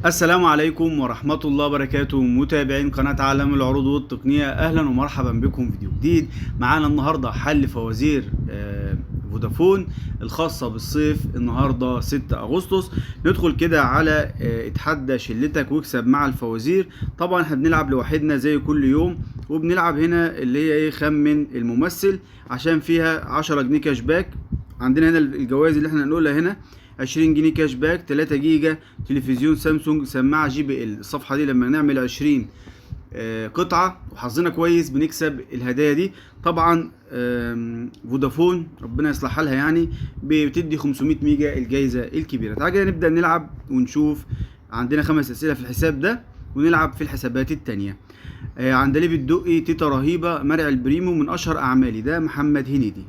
السلام عليكم ورحمة الله وبركاته، متابعين قناة عالم العروض والتقنية، أهلا ومرحبا بكم في فيديو جديد. معانا النهاردة حل فوازير فودافون الخاصة بالصيف. النهاردة 6 أغسطس. ندخل كده على اتحدى شلتك واكسب مع الفوازير. طبعا احنا بنلعب لوحدنا زي كل يوم، وبنلعب هنا اللي هي ايه، خمن الممثل، عشان فيها 10 جنيه cash back. عندنا هنا الجوائز اللي احنا هنقولها هنا 20 جنيه cash back، 3 جيجا، تلفزيون سامسونج، سماعه JBL. الصفحة دي لما نعمل 20 قطعه وحظنا كويس بنكسب الهدايا دي. طبعا فودافون ربنا يصلح حالها، يعني بتدي 500 ميجا الجايزة الكبيرة. تعالى كده نبدا نلعب ونشوف. عندنا 5 اسئلة في الحساب ده، ونلعب في الحسابات التانية. عندليب الدقي، تيتا رهيبه، مرعي البريمو، من اشهر اعمالي، ده محمد هنيدي.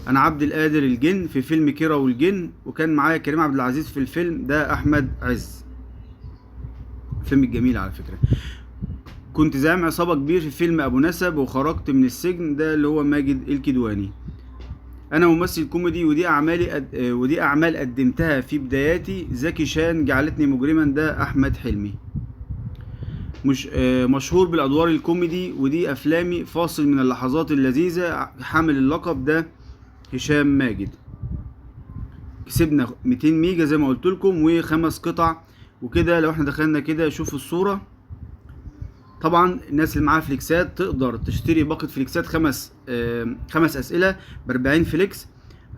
انا عبد القادر الجن في فيلم كيرة والجن، وكان معايا كريم عبد العزيز في الفيلم ده، احمد عز. فيلم الجميل على فكرة. كنت زعيم عصابة كبير في فيلم ابو نسب وخرجت من السجن، ده اللي هو ماجد الكدواني. انا ممثل كوميدي ودي اعمالي ودي اعمال قدمتها في بداياتي، زكي شان، جعلتني مجرما، ده احمد حلمي. مش مشهور بالادوار الكوميدي ودي افلامي، فاصل من اللحظات اللذيذة، حامل اللقب، ده هشام ماجد. كسبنا 200 ميجا زي ما قلت لكم وخمس قطع وكده. لو احنا دخلنا كده شوف الصورة. طبعا الناس اللي معاها فليكسات تقدر تشتري باقة فليكسات 5 اسئلة ب 40 فليكس،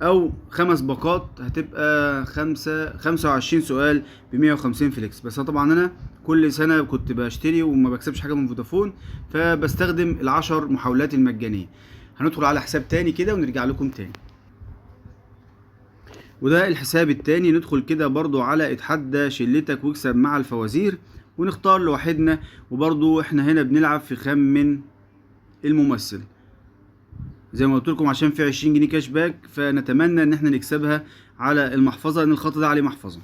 او 5 باقات هتبقى 25 سؤال ب 150 فليكس. بس طبعا انا كل سنة كنت بشتري وما بكسبش حاجة من فودافون، فبستخدم ال10 محاولات المجانية. هندخل على حساب تاني كده ونرجع لكم تاني، وده الحساب التاني. ندخل كده برضو على اتحدى شلتك واكسب مع الفوازير، ونختار لوحدنا. وبرضو احنا هنا بنلعب في خمن الممثل زي ما قلت لكم، عشان في 20 جنيه cash back، فنتمنى ان احنا نكسبها على المحفظة، لان الخط ده عليه محفظة.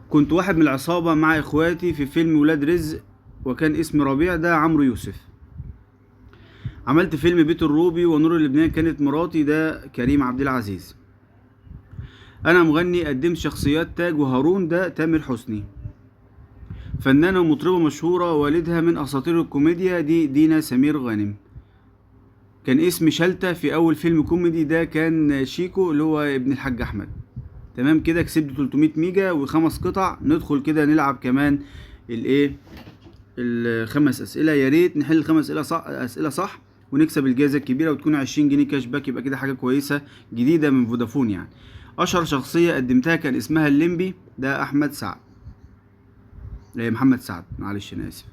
كنت واحد من العصابة مع اخواتي في فيلم ولاد رزق، وكان اسمي ربيع، ده عمرو يوسف. عملت فيلم بيت الروبي ونور اللبنان كانت مراتي، ده كريم عبد العزيز. انا مغني قدمت شخصيات تاج وهارون، ده تامر حسني. فنانة ومطربة مشهورة والدها من اساطير الكوميديا، دي دينا سمير غانم. كان اسم شلتة في اول فيلم كوميدي، ده كان شيكو اللي هو ابن الحاج احمد. تمام كده كسبت 300 ميجا وخمس قطع. ندخل كده نلعب كمان الايه، الخمس اسئلة. يا ريت نحل الخمس اسئلة صح، اسئلة صح ونكسب الجائزة الكبيرة وتكون 20 جنيه cash back، يبقى كده حاجة كويسة جديدة من فودافون. يعني اشهر شخصية قدمتها كان اسمها الليمبي، ده احمد سعد، محمد سعد، معلش انا اسف.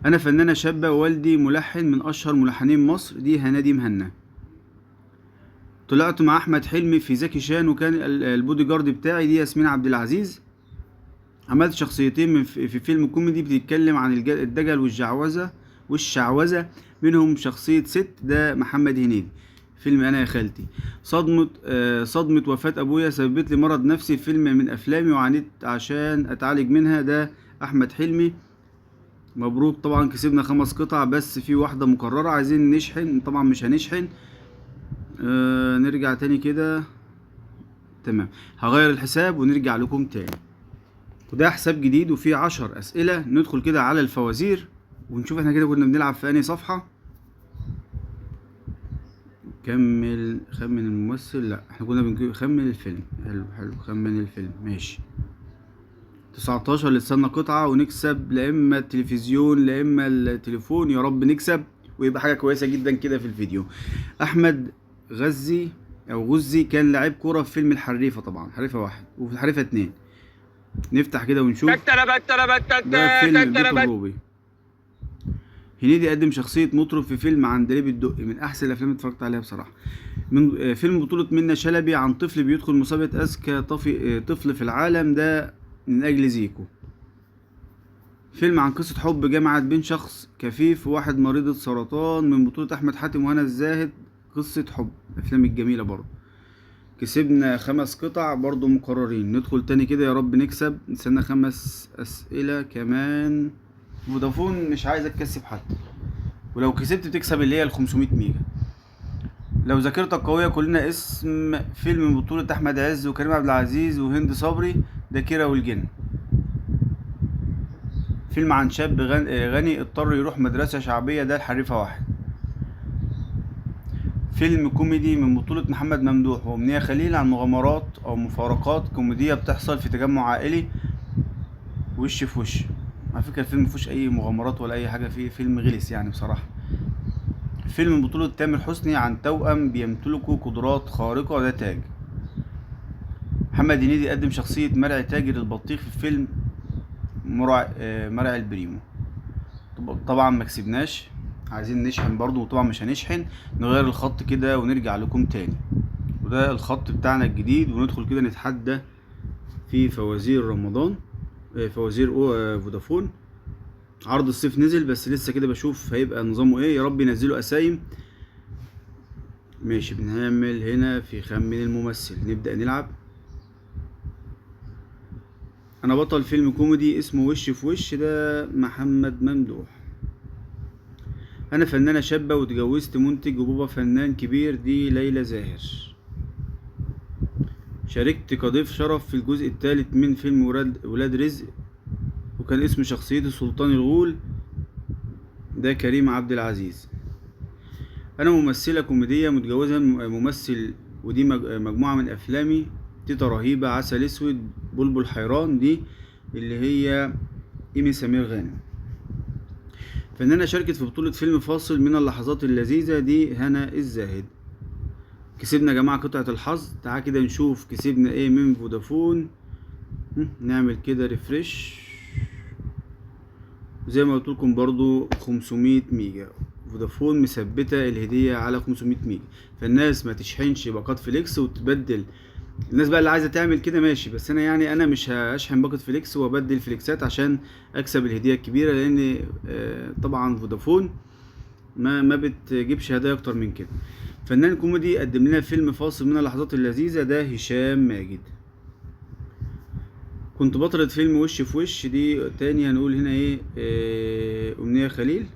انا فنانة شابه ووالدي ملحن من اشهر ملحنين مصر، دي هنادي مهنا. طلعت مع احمد حلمي في زكي شان وكان البودي جارد بتاعي، دي ياسمين عبد العزيز. عملت شخصيتين من في فيلم كوميدي بتتكلم عن الدجل والشعوذة، منهم شخصية ست، ده محمد هنيدي، فيلم أنا يا خالتي. صدمة وفاة أبويا سببت لي مرض نفسي، فيلم من أفلامي وعانيت عشان أتعالج منها، ده أحمد حلمي. مبروك، طبعا كسبنا 5 قطع بس في واحدة مكررة، عايزين نشحن، طبعا مش هنشحن. نرجع تاني كده. تمام، هغير الحساب ونرجع لكم تاني. وده حساب جديد وفيه 10 أسئلة. ندخل كده على الفوازير ونشوف احنا كده كنا بنلعب في انهي صفحة. كمل، خمن الممثل، لا احنا كنا بنخمن الفيلم. حلو حلو، خمن الفيلم، ماشي. 19 لسه قطعة ونكسب، لا اما التلفزيون لا اما التليفون، يا رب نكسب ويبقى حاجة كويسة جدا كده في الفيديو. احمد غزي او غزي كان لاعب كرة في فيلم الحريفة، طبعا حريفة 1 وفي الحريفة 2. نفتح كده ونشوف. ده فيلم بيت الروبي. هنيدي قدم شخصية مطرب في فيلم عندليب الدقي، من أحسن الأفلام اللي اتفرجت عليها بصراحة. من فيلم بطولة منة شلبي عن طفل بيدخل مسابقة أذكى طفل في العالم، ده من أجل زيكو. فيلم عن قصة حب جمعت بين شخص كفيف وواحد مريضة سرطان، من بطولة أحمد حاتم وهنا الزاهد، قصة حب، الأفلام الجميلة برضه. كسبنا 5 قطع برضو مكررين. ندخل تاني كده يا رب نكسب. نستنى 5 أسئلة كمان. فودافون مش عايزة تكسب حد، ولو كسبت بتكسب اللي هي ال 500 ميجا. لو ذاكرتك قوية كلنا اسم فيلم بطولة أحمد عز وكريم عبد العزيز وهند صبري، ده كيرة والجن. فيلم عن شاب غني اضطر يروح مدرسة شعبية، ده الحريفة 1. فيلم كوميدي من بطولة محمد ممدوح وأمنية خليل عن مغامرات أو مفارقات كوميدية بتحصل في تجمع عائلي، وش في وش. على فكرة الفيلم مفيهوش أي مغامرات ولا أي حاجة فيه، فيلم غلس يعني بصراحة. فيلم بطولة تامر حسني عن توأم بيمتلكوا قدرات خارقة، ده تاج. محمد هنيدي قدم شخصية مرعي تاجر البطيخ في فيلم مرعي البريمو. طبعا ما كسبناش، عايزين نشحن برضو، وطبعا مش هنشحن، نغير الخط كده ونرجع لكم تاني. وده الخط بتاعنا الجديد، وندخل كده نتحدى في فوازير رمضان، فوازير فودافون. عرض الصيف نزل بس لسه كده بشوف هيبقى نظامه ايه، يا رب ينزلوا قسايم. ماشي، بنعمل هنا في خمن الممثل، نبدأ نلعب. انا بطل فيلم كوميدي اسمه وش في وش، ده محمد ممدوح. انا فنانة شابة واتجوزت منتج وبابا فنان كبير، دي ليلى زاهر. شاركت كضيف شرف في الجزء الثالث من فيلم ولاد رزق، وكان اسم شخصيته سلطان الغول، ده كريم عبد العزيز. انا ممثلة كوميدية متجوزة ممثل، ودي مجموعة من افلامي، تيتا رهيبة، عسل اسود، بلبل حيران، دي اللي هي ايمي سمير غانم. فنانة شاركت في بطولة فيلم فاصل من اللحظات اللذيذة، دي هنا الزاهد. كسبنا يا جماعة قطعة الحظ. تعال كده نشوف كسبنا ايه من فودافون. نعمل كده refresh. زي ما قلت لكم برضو 500 ميجا، فودافون مثبتة الهدية على 500 ميجا، فالناس ما تشحنش باقات فليكس وتبدل. الناس بقى اللي عايزة تعمل كده ماشي، بس انا يعني انا مش هشحن باقة فليكس وابدل فليكسات عشان اكسب الهدية الكبيرة، لان طبعا فودافون ما بتجيبش هدايا اكتر من كده. فنان كوميدي قدم لنا فيلم فاصل من اللحظات اللذيذة، ده هشام ماجد. كنت بطلة فيلم وش في وش، دي تاني هنقول هنا ايه، أمنية خليل.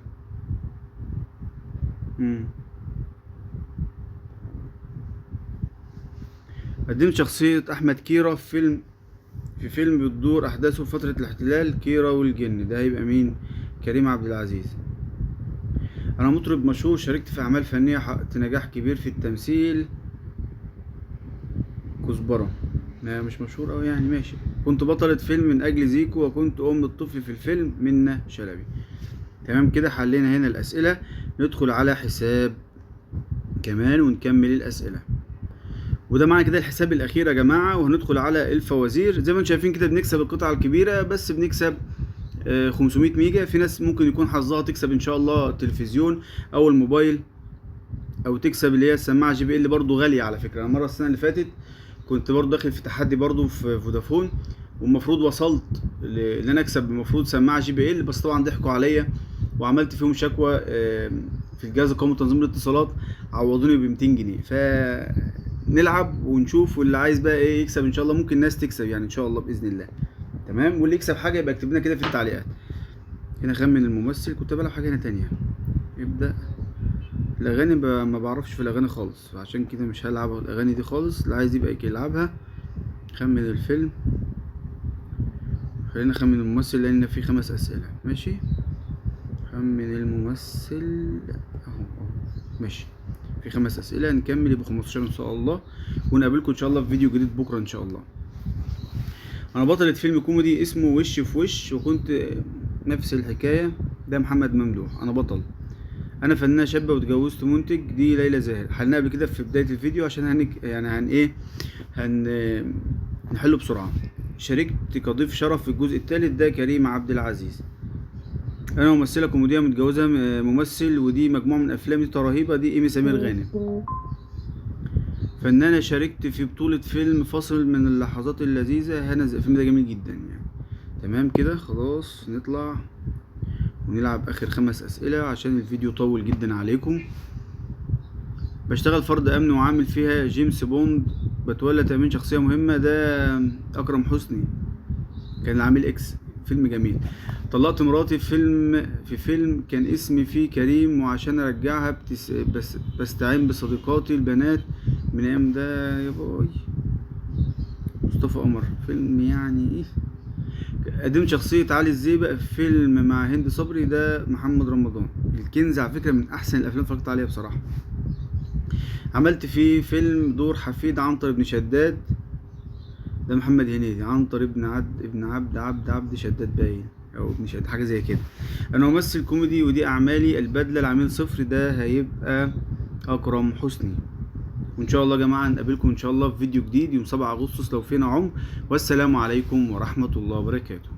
قدمت شخصية أحمد كيرة في فيلم بتدور أحداثه في فترة الاحتلال، كيرة والجن، ده هيبقى مين؟ كريم عبد العزيز. أنا مطرب مشهور، شاركت في أعمال فنية، حققت نجاح كبير في التمثيل، كزبرة. ما مش مشهور أوي يعني، ماشي. كنت بطلة فيلم من أجل زيكو، وكنت أم الطفل في الفيلم منة شلبي. تمام كده حلينا هنا الأسئلة. ندخل على حساب كمان ونكمل الأسئلة. وده معنا كده الحساب الأخير يا جماعة، وهندخل على الفوازير. زي ما انتم شايفين كده بنكسب القطعة الكبيرة، بس بنكسب 500 ميجا. في ناس ممكن يكون حظها تكسب إن شاء الله التلفزيون أو الموبايل، أو تكسب اللي هي السماعة JBL، برضه غالية على فكرة. أنا مرة السنة اللي فاتت كنت برضه داخل في تحدي برضه في فودافون، والمفروض وصلت ان انا اكسب المفروض سماعه JBL، بس طبعا ضحكوا عليا وعملت فيهم شكوى في الجهاز القومي لتنظيم الاتصالات، عوضوني ب 200 جنيه. فنلعب ونشوف، واللي عايز بقى ايه يكسب ان شاء الله، ممكن ناس تكسب يعني ان شاء الله باذن الله. تمام، واللي يكسب حاجه يبقى اكتب لنا كده في التعليقات. هنا خمن الممثل، كنت بلعب حاجه هنا تانية. ابدا الاغاني، ما بعرفش في الاغاني خالص، عشان كده مش هلعب الاغاني دي خالص. اللي عايز يبقى يلعبها. خمن الفيلم، خلينا نخمن الممثل لان في 5 اسئله. ماشي، خمن الممثل اهو، ماشي، في 5 اسئله، نكمل يبقى 15 ان شاء الله، ونقابلكم ان شاء الله في فيديو جديد بكره ان شاء الله. انا بطلة فيلم كوميدي اسمه وش في وش، وكنت نفس الحكايه، ده محمد ممدوح. انا بطل، انا فنانه شابه واتجوزت منتج، دي ليلى زاهر. حلناها قبل كده في بدايه الفيديو عشان هنك يعني هن ايه هن نحله بسرعه. شاركت كضيف شرف في الجزء الثالث، ده كريم عبد العزيز. انا ممثله كوميديه متجوزه ممثل، ودي مجموعه من افلام دي رهيبه، دي ايمي سمير غانم. فنانه شاركت في بطوله فيلم فاصل من اللحظات اللذيذه، هنا الفيلم ده جميل جدا يعني. تمام كده خلاص، نطلع ونلعب اخر 5 اسئله عشان الفيديو طول جدا عليكم. بشتغل فرد امن وعامل فيها جيمس بوند، بتولى تامين شخصيه مهمه، ده اكرم حسني كان العميل اكس. فيلم جميل. طلقت مراتي في فيلم كان اسمي فيه كريم، وعشان ارجعها بس بستعين بصديقاتي البنات من ايام ده يا باي. مصطفى قمر، فيلم يعني ايه. قدمت شخصية علي الزيبق في فيلم مع هند صبري، ده محمد رمضان. الكنز على فكرة من أحسن الأفلام اتفرجت عليها بصراحة. عملت فيه فيلم دور حفيد عنتر بن شداد، ده محمد هنيدي. عنتر ابن عبد ابن عبد عبد عبد شداد باين، أو ابن شداد حاجة زي كده. أنا ممثل كوميدي ودي أعمالي. البدلة، العميل صفر، ده هيبقى أكرم حسني. وإن شاء الله يا جماعة نقابلكم إن شاء الله في فيديو جديد يوم 7 أغسطس لو فينا عمر. والسلام عليكم ورحمة الله وبركاته.